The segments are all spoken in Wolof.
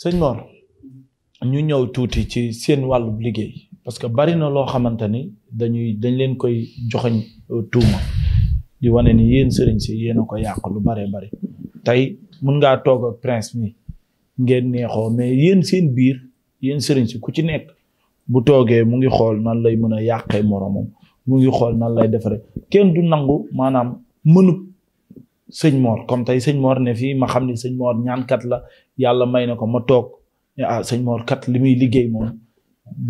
sëñ Mor ñu ñëw tuuti ci seen wàllu liggéey parce que bari na loo xamante ni dañ leen koy joxoñ tuuma di wane ni yéen sëriñ si yéen a ko yàq lu baree bari tey mun ngaa toog ak prince mi ngeen neexoo mais yéen seen biir yéen sëriñ si ku ci nekk bu toogee mu ngi xool nan lay mën a yàqee moromam mu ngi xool nan lay defaree kenn du nangu maanaam mënub sëñ Mor comme tey sëñ Mor ne fii ma xam ni sëñ Mor ñaankat la yàlla may na ko ma toog sëñ Mor kat li muy liggéey moom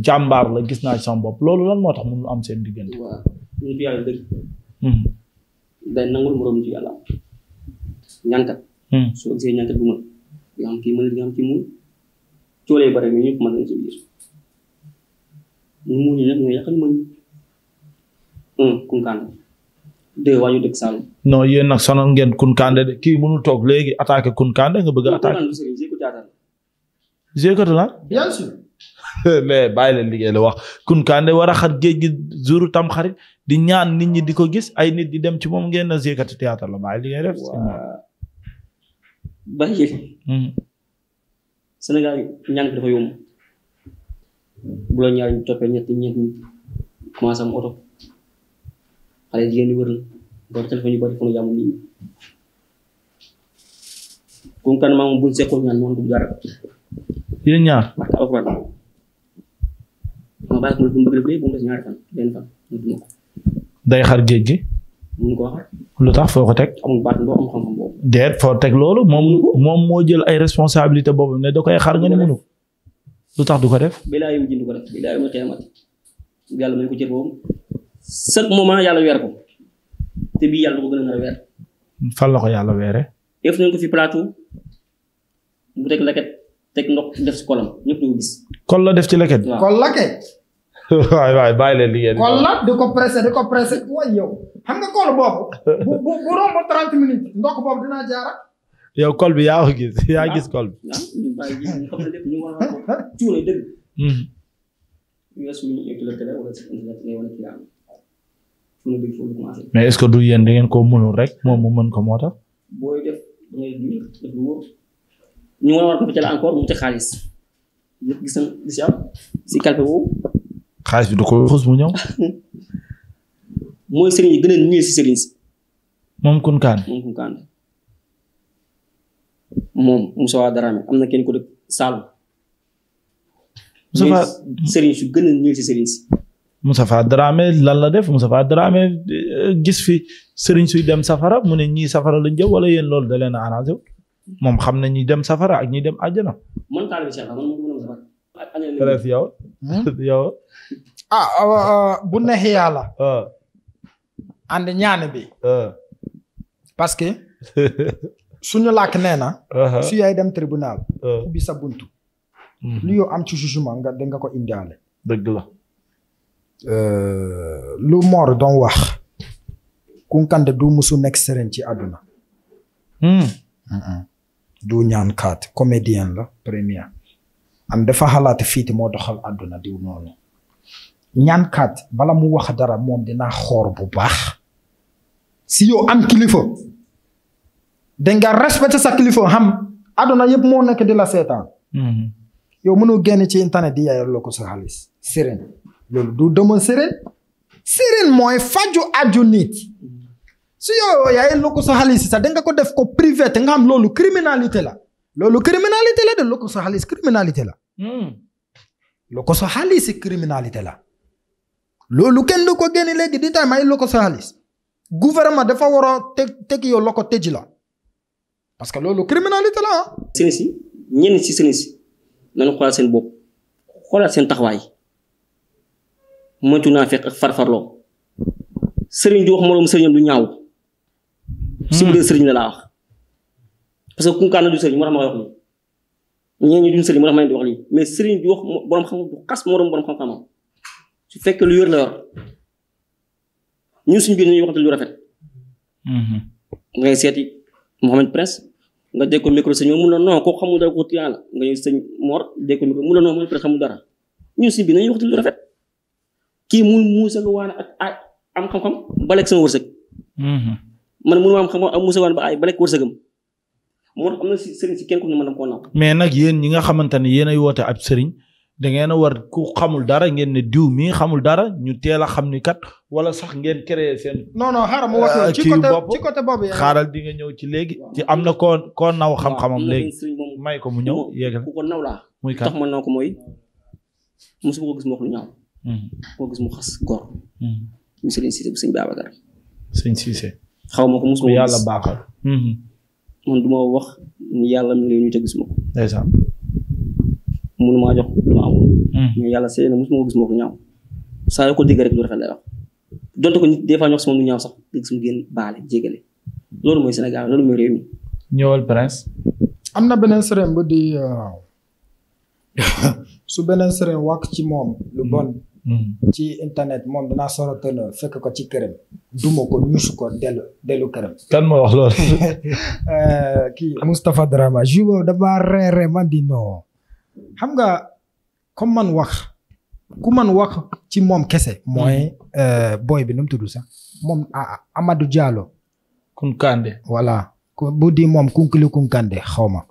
jàmbaar la gis naa ci sama bopp loolu lan moo tax mënu am seen diggante. waaw ñu fi yàlla dëgg. day nangul moroom ci yàlla ñaankat. soo gisee ñaankat bu mën nga xam kii mën nga xam kii mun coolee bare mais ñëpp mën nañ ci biir ñu mun ñi nag ñoo yàqal mën Kounkandé deux waa ñu dëkk Saloum. non yéen nag sonal ngeen Kounkandé de kii mënul toog léegi attaqué Kounkandé nga bëgg a attaqué. jéekatu la. bien sûr. mais bàyyi leen liggéey la wax Kounkandé war a xar géej gi jour tam xarit di ñaan nit ñi di ko gis ay nit di dem ci moom ngeen na jéekatu théâtre la bàyyi liggéey def. waaw bàyyi Sénégal ñaan bi dafa yomb bu la ñaar ñu toppee ñetti ñeent ñi commencé am oto xale jigéen ñi wër la boo téléphone yu bari fu nu jàmm nit ñi Kounkandé maa moom buñ seqoon ñaan moom du dara. yéen ñaar. parce que alxuraan ma bàyyi ko mu bëgg def bu mu des ñaari fan benn fan mu duma ko. day xar géej gi. mun ko waxal. lu tax foo ko teg. amul baat boo am xam-xam boobu. déet foo teg loolu moom moo jël ay responsabilité boobu ne da koy xar nga ne mënu ko lu tax du ko def. bilaa yu jënd ko def bilaa yu ma xeemat yàlla may ko cër boobu chaque moment yàlla weer ko te bii yàlla du ko gën a nar a weer. fan la ko yàlla weere. def nañ ko fi plateau bu teg leket teg ndox def si kolam ñëpp di ko gis. kol la def ci leket. waaw kol la kay. waay bàyyi leen liggéey. kol la di ko pressé waaye yow xam nga kol boobu. bu romb 30 minutes ndox boobu dinaa jaara. yow kol bi yaa ko gis yaa gis kol bi. waaw ñu bàyyi ji ñu xam ne lépp ñu war a cuune dëgg. weesu ñu école télé wala si internet ngay wane ci yàlla cuune dëgg foofu commencé. mais est-ce que du yéen da ngeen koo mënul rek moom mu mën ko moo tax. booy def da ngay def lu wóor ñu war ko fi jël encore mu ci xaalis ñëpp gis nañ si am si calpe boobu. xaalis bi du ko xus mu ñëw. mooy sëriñ yi gën a ñëw si sëriñ si. moom Kounkandé. moom Moussa Darame am na kenn ko dëkk Saloum. Moussa sëriñ su gën a ñëw si sëriñ si. Moustapha Dramé lan la def Moustapha Dramé gis fi sëriñ suy dem safara mu ne ñii safara lañ jëm wala yéen loolu da leen a arrangé moom xam na ñi dem safara ak ñi dem àjjana. man taalibe Cheikh man mën na safara. bref yow. bu neexee yàlla. ànd ñaan bi. parce que suñu làkk nee na. su yaay dem tribunal. ubbi sa buntu. lu yow am ci jugement nga da nga ko indiwaale. dëgg la. lu Mor doon wax Kounkandé du musu nekk sëriñ ci àdduna. du ñaan kaat comédien la premier am dafa xalaat fiiti moo doxal àdduna diw noonu ñaan kaat bala mu wax dara moom dinaa xoor bu baax si yow am kilifa danga respecté sa kilifa xam àdduna yëpp moo nekk di la seetaan yow mënoo génn ci internet di yaayal la ko sa xaalis sëriñ loolu du dama sëriñ mooy faju aju nit su yow yaayal la ko sa xaalis sax danga ko def ko privé te nga xam loolu criminalité la de la ko sa xaalis criminalité la la ko sa xaalis criminalité la loolu kenn du ko génne léegi di tay may la ko sa xaalis gouvernement dafa war a teg yow la ko tëj la parce que loolu criminalité la sëriñ si ñenn si sëriñ si nañu xoolaat seen bopp xoolaat seen taxawaay moytu naa fekk ak farfarloo sëriñ di wax moroom sëriñam du ñaaw si bu dee sëriñ la laa wax parce que Kounkandé du sëriñ moo tax ma wax lii ñeen ñi duñ sëriñ moo tax ma leen di wax lii mais sëriñ di wax borom xam du xas moroom borom xam-xamam su fekkee lu yor la yor ñun suñu biir ñuy waxante lu rafet ngay seeti Mouhamed Prince nga dégg ko micro sëñ mun la non koo xamul dara ko tiyaan la nga ñëw sëñ Mor dégg ko micro mun la non Mouhamed Prince xamul dara ñun suñu biir nañuy waxante lu rafet kii mu muusa nga waan ak am xam-xam baleeg sama wërsëg man mënu ma am xam-xam ak muusa waan ba ay baleeg wërsëgam moo tax am na si sëriñ si kenn ku ne mën na koo naw. mais nag yéen ñi nga xamante ne yéen ay woote ab sëriñ da ngeen a war ku xamul dara ngeen ne diw mii xamul dara ñu teel a xam ni kat wala sax ngeen créer seen. non xaaral mu wax ci côté boobu xaaral di nga ñëw ci léegi. ci am na koo naw xam-xamam léegi. may ko mu ñëw yéegal. ku ko naw laa. muy kat tax ma naw ko mooy mosuma ko gis mu wax lu ñaaw. koo gis mu xas góor. mu sëriñ Cissé bu sëñ Babacar. sëñ Cissé. xaw ma ko mosuma ko gis yàlla baaxal. man du ma wax ni yàlla mi ngi lay nuyu te gisuma ko. ndeysaan. mënumaa jox lu ma amul. mais yàlla sëy na mosuma ko gis moo ko ñaaw saa yoo ko dégg rek lu rafet lay wax donte ko nit des fois ñu wax si moom lu ñaaw sax dégg su mu génn baale jégale loolu mooy Sénégal loolu mooy réew mi. ñëwal Prince. am na beneen sëriñ bu di su beneen sëriñ wàkk ci moom lu bon. ci internet moom dinaa sorotal fekk ko ci këram. duma ko ñusu ko dellu këram. kan ma wax loolu. kii Moustapha Drama jubo dama reere man di non. xam nga comme man wax ku man wax ci moom kese. mooy boy bi nu mu tudd sax moom Amadou Diallo. Kounkandé. voilà bu di moom Kounkandé xaw ma.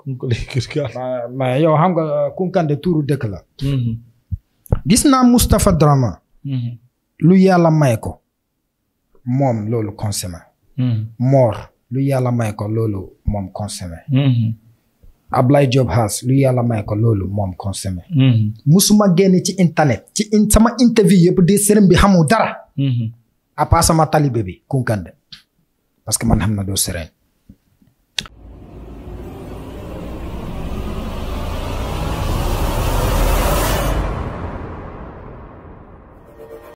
mais yow xam nga Kounkandé tuuru dëkk la. gis naa Moustapha Drama. lu yàlla may ko. moom loolu consommé. Mor lu yàlla may ko loolu moom consommé. Ablaye Diop Haas lu yàlla may ko loolu moom consommé. musuma génn ci internet sama interview yëpp di sëriñ bi xamul dara. à part sama talibé bi Kounkandé parce que man xam na doo sëriñ.